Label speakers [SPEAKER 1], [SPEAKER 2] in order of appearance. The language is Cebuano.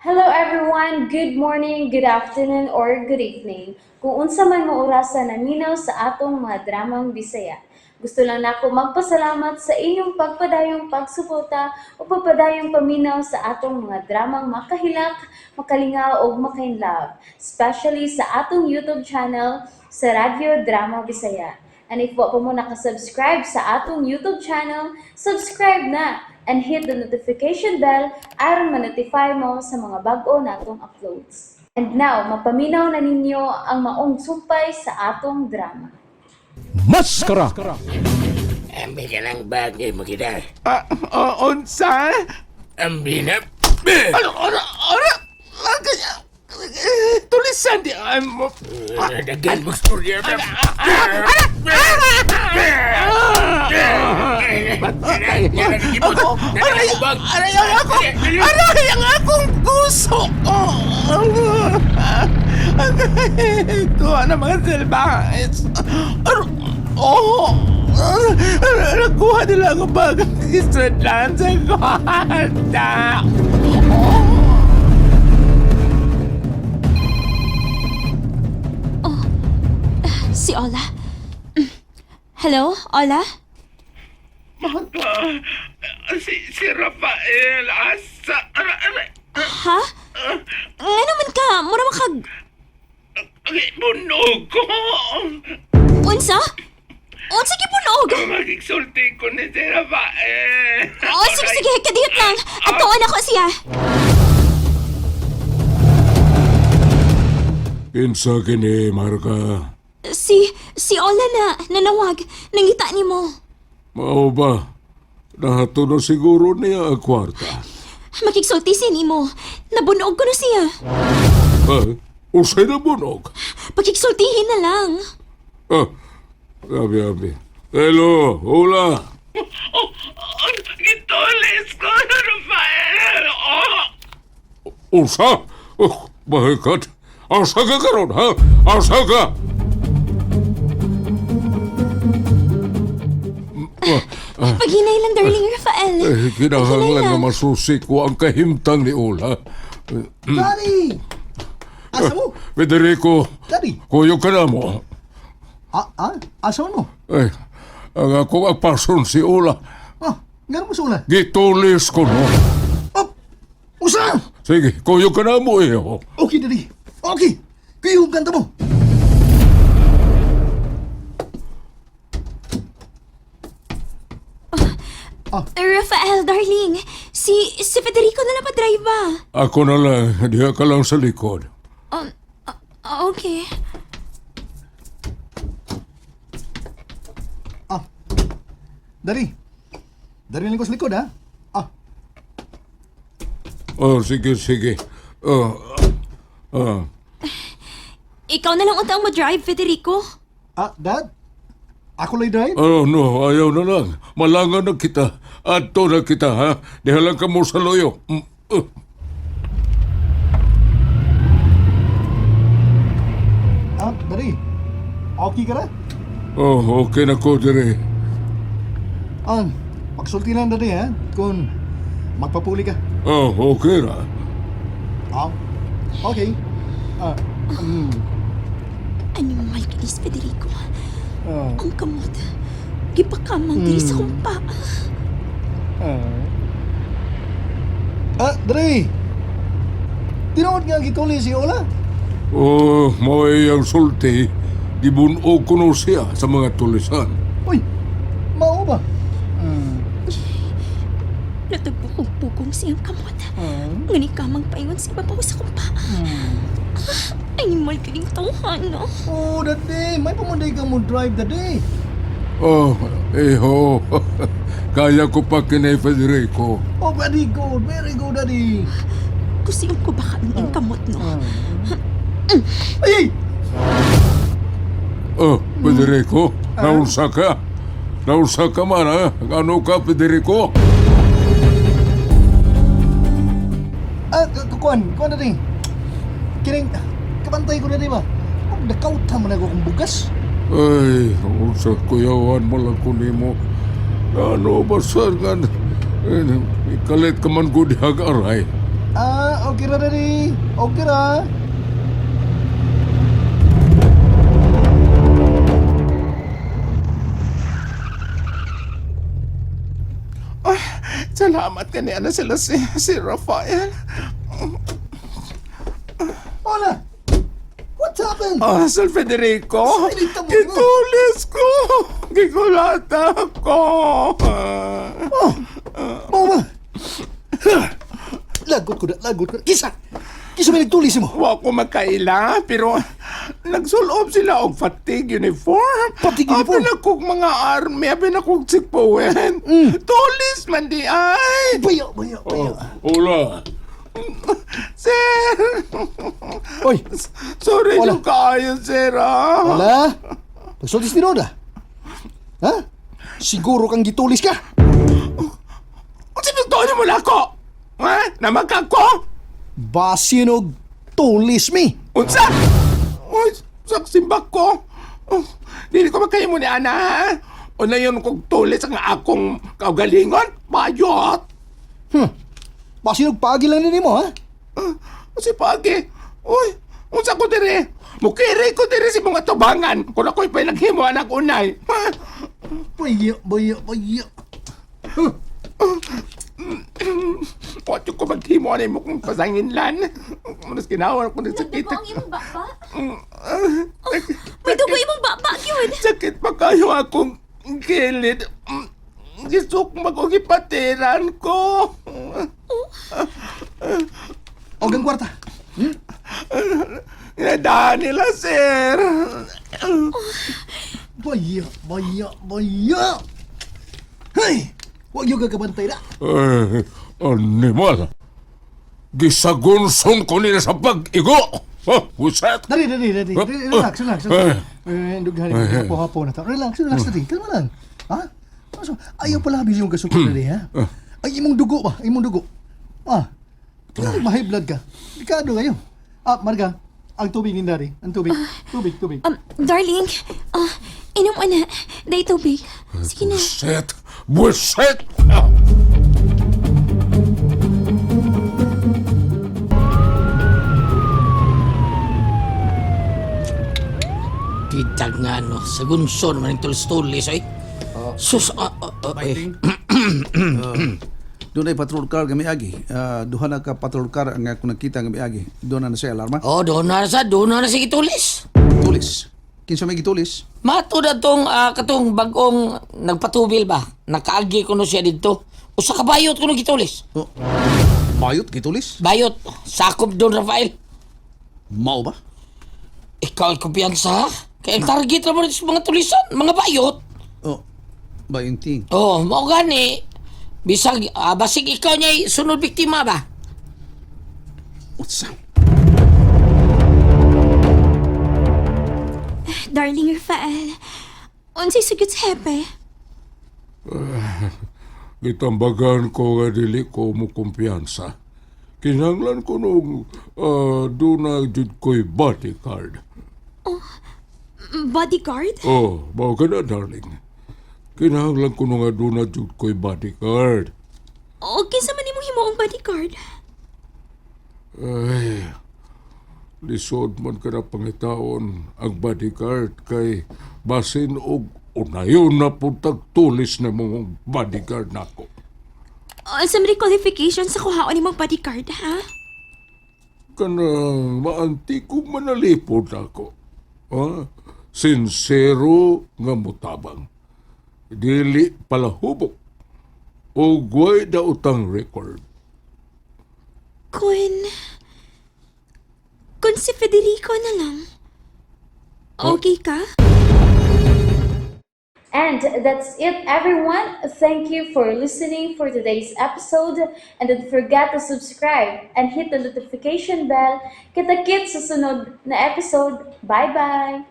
[SPEAKER 1] Hello everyone! Good morning, good afternoon, or good evening. Kung unsa man mo orasa naminaw sa atong mga dramang Bisaya. Gusto lang nako magpasalamat sa inyong pagpadayong pagsuporta o pagpadayong paminaw sa atong mga dramang makahilak, makalingaw ug makainlove, especially sa atong YouTube channel sa Radyo Drama Bisaya. And if wa pa mo nakasubscribe sa atong YouTube channel, subscribe na and hit the notification bell aron ma-notify mo sa mga bag-o natong uploads. And now, mapaminaw na ninyo ang maong sumpay sa atong drama.
[SPEAKER 2] Maskara!
[SPEAKER 3] Ambi ka lang bagay mo kita.
[SPEAKER 4] Ah, oh, unsa?
[SPEAKER 3] Ambi na.
[SPEAKER 4] Ano, ano, ano? Tulisan di ay mo.
[SPEAKER 3] Dagan mo storya.
[SPEAKER 4] Ako, aray, aray, aray, ako, aray, ang akong puso. Oh, ito, ano mga silbangis. Ano, oh, nakuha nila ang bagang isudlan sa kwarta.
[SPEAKER 5] Si Ola. Hello, Ola?
[SPEAKER 4] Baka, si Rafael, asa, aray, aray,
[SPEAKER 5] Ha? Nga naman ka, mura man kag...
[SPEAKER 4] ay, bunog ko.
[SPEAKER 5] Unsa? Unsa gipunog?
[SPEAKER 4] Magigsulti ko ni si Rafael.
[SPEAKER 5] Oh, sige, sige, kadiyot lang. Atuon ako siya.
[SPEAKER 2] Kinsa kini, Marka?
[SPEAKER 5] Si Ola na, nanawag. Nangita ni mo.
[SPEAKER 2] Mao ba? Nahato na siguro niya ang kwarta.
[SPEAKER 5] Makigsulti siya nimo. Nabunog ko na siya.
[SPEAKER 2] Ha? Usay na bunog?
[SPEAKER 5] Pakigsultihin na lang.
[SPEAKER 2] Ah, abi, abi. Hello, hola.
[SPEAKER 4] Oh, oh, gitulis ko, Rafael. Oh.
[SPEAKER 2] Usa? Oh, my God. Asa ka karon, ha? Asa ka?
[SPEAKER 5] Paghinay lang, darling Rafael.
[SPEAKER 2] Eh, kinahanglan
[SPEAKER 5] Paghinay
[SPEAKER 2] nga
[SPEAKER 5] lang.
[SPEAKER 2] masusi ko ang kahimtang ni Ola.
[SPEAKER 6] Daddy! Asa mo?
[SPEAKER 2] Federico,
[SPEAKER 6] Daddy!
[SPEAKER 2] kuyog ka na mo.
[SPEAKER 6] Ah, ah? Asa mo?
[SPEAKER 2] Eh, ang akong agpason si Ola.
[SPEAKER 6] Ah, nga mo sula?
[SPEAKER 2] Gitulis ko no.
[SPEAKER 6] Oh! Usa!
[SPEAKER 2] Sige, kuyog ka na mo eh. Oh.
[SPEAKER 6] Okay, Daddy. Okay! Kuyog kanta mo!
[SPEAKER 5] Rafael, darling. Si Federico na lang pa-drive ba?
[SPEAKER 2] Ako na lang, diha ka lang sa likod.
[SPEAKER 5] Okay.
[SPEAKER 6] Ah. Daddy. Daddy lang ko sa likod, ha? Ah,
[SPEAKER 2] Oh, sige, sige. Oh, ah.
[SPEAKER 5] Ikaw na lang unta ang mo-drive, Federico.
[SPEAKER 6] ah, Dad? Ako lang drive?
[SPEAKER 2] Oh, no, ayaw na lang. Malangan na kita. Adto na kita, ha? Diha lang ka mo sa loyo. Mm.
[SPEAKER 6] Ah, Daddy. Okay ka na?
[SPEAKER 2] Oh, okay na ko dire.
[SPEAKER 6] Ah, pagsulti lang, Daddy, ha? Kung magpapuli ka.
[SPEAKER 2] Oh, okay ra.
[SPEAKER 6] Ah, okay. Ah,
[SPEAKER 5] Animal kinis, Federico.
[SPEAKER 6] ah,
[SPEAKER 5] Ang kamot. Gipakamang diri sa kong paa.
[SPEAKER 6] ah. Ah, Daddy! Tinuod nga gituli si Ola?
[SPEAKER 2] Oh, mao'y ang sulti. Gibunog ko no siya sa mga tulisan.
[SPEAKER 6] Uy, mao ba?
[SPEAKER 5] Natagpo kong pugong siyang kamot. Ngani kamang paingon sa ibabaw sa kong paa. Ah, animal kining tawhan, no?
[SPEAKER 6] Oh, daddy, may pamunday ka mo drive, daddy.
[SPEAKER 2] Oh, eh ho. Kaya ko pa kinay Federico.
[SPEAKER 6] Oh, very good, very good, daddy.
[SPEAKER 5] Kusiyon ko baka ang iyang kamot, no?
[SPEAKER 6] Ay, ay!
[SPEAKER 2] Oh, Federico, naunsa ka. Naunsa ka man, ha? Ano ka, Federico?
[SPEAKER 6] Ah, kuan, kuan, daddy. Kining, kabantay ko, daddy ba? Oh, nakauta man ako kong bugas.
[SPEAKER 2] Ay, unsa kuyawan mo lang ko nimo. Ano ba sir nga? Eh, ikalit ka man gud hag aray.
[SPEAKER 6] Ah, okay ra dali. Okay ra.
[SPEAKER 4] Salamat kani ana sila si Rafael.
[SPEAKER 6] Hola. What happened?
[SPEAKER 4] Oh, Sir Federico.
[SPEAKER 6] Sinita mo.
[SPEAKER 4] Gitulis ko. Gikulata ko.
[SPEAKER 6] Oh, mao ba? Lagot ko na, lagot ko na. Kisa! Kisa may nagtulis mo.
[SPEAKER 4] Wa ko makaila, pero nagsulob sila og fatigue uniform.
[SPEAKER 6] Fatigue uniform?
[SPEAKER 4] Abi na kog mga army, abi na kog sikpowen. Tulis man di ay.
[SPEAKER 6] Bayo, bayo, bayo.
[SPEAKER 2] Hola.
[SPEAKER 4] Sir!
[SPEAKER 6] Oy,
[SPEAKER 4] Sorry
[SPEAKER 6] Wala.
[SPEAKER 4] yung kaayo, sir. Ah.
[SPEAKER 6] wala. Pagsultis ni Roda. Ha? Siguro kang gitulis ka.
[SPEAKER 4] Kung sinugtoon mo lang ko? Ha? Namagka ko?
[SPEAKER 6] Basinog tulis mi.
[SPEAKER 4] Unsa? Uy, saksimbak ko. Oh, dili ko makahimo ni ana, ha? Una yun kong tulis ang akong kaugalingon. Bayot!
[SPEAKER 6] Basinog pagi lang ni mo, ha?
[SPEAKER 4] Ah, si Pagi. Uy, unsa ko dire? Mukiri ko dire si mga tubangan kung ako'y pinaghimo anak unay. Ha?
[SPEAKER 6] Bayo, bayo, bayo.
[SPEAKER 4] Potyo ko maghimo anay mo kong pasanginlan. Mas ginawa ko ng sakit.
[SPEAKER 5] Nagdugo ang imong baba? Oh, may dugo imong baba gyud.
[SPEAKER 4] Sakit pa kayo akong gilid. Gisok magugipatiran ko.
[SPEAKER 6] Og ang kwarta.
[SPEAKER 4] Inadahan nila, sir.
[SPEAKER 6] Bayo, bayo, bayo. Hey! Huwag yung gagabantay na.
[SPEAKER 2] Eh, animal. Gisagunson ko nila sa pag-igo. Ha, buset.
[SPEAKER 6] Dali, dali, dali. Relax, relax.
[SPEAKER 2] Eh.
[SPEAKER 6] Eh, dughan hapo-hapo na ta. Relax, relax dali. Kalma lang. Ha? So, ayaw pala habis yung gasukol dali, ha? Ay, imong dugo ba? Imong dugo. Ah. Ay, ma-high blood ka. Delikado kayo. Ah, Marga, ang tubig ni Dari. Ang tubig. Tubig, tubig.
[SPEAKER 5] Darling, inom mo na. Day tubig. Sige na.
[SPEAKER 2] Buset. Buset.
[SPEAKER 3] Kitag nga no, sa gunson man yung tulis-tulis ay. Sus, eh.
[SPEAKER 7] Doon ay patrol car kami agi. Duha na ka patrol car ang ako nakita nga miagi. Doon na na siya alarma.
[SPEAKER 3] Oh, doon na sa, doon na na sige tulis.
[SPEAKER 7] Tulis. Kinsa may gitulis?
[SPEAKER 3] Mato na tong katong bagong nagpatubil ba? Nakaagi ko no siya dito. Usa ka bayot ko no gitulis.
[SPEAKER 7] Oh. Bayot gitulis?
[SPEAKER 3] Bayot, sakop doon Rafael.
[SPEAKER 7] Mao ba?
[SPEAKER 3] Ikaw ay kumpiyansa ha? Kaya ang target naman sa mga tulisan, mga bayot.
[SPEAKER 7] Oh. Bayong ting.
[SPEAKER 3] Oh, mao gani. Bisag, basig ikaw niya sunod biktima ba?
[SPEAKER 7] Unsa?
[SPEAKER 5] Darling Rafael, unsay sugyot sa hepe?
[SPEAKER 2] Gitambagan ko nga dili ko mo kumpiyansa. Kinahanglan ko nung doon na jud ko'y bodyguard.
[SPEAKER 5] Bodyguard?
[SPEAKER 2] Oh, mao ka na, darling. Kinahanglan ko nung nga doon na jud ko'y bodyguard.
[SPEAKER 5] O kinsa man imong himuong bodyguard?
[SPEAKER 2] Ay, lisod man ka na pangitaon ang bodyguard kay basin og unayon na puntag tulis na mong bodyguard nako.
[SPEAKER 5] Unsa man qualification sa kuhaon nimong bodyguard, ha?
[SPEAKER 2] Kanang maantikong manalipod ako. Ha? Sinsero nga mutabang. Dili palahubok. O guway daotang record.
[SPEAKER 5] Kung si Federico na lang. Okay ka?
[SPEAKER 1] And that's it, everyone. Thank you for listening for today's episode. And don't forget to subscribe and hit the notification bell. Kita-kits sa sunod na episode. Bye-bye!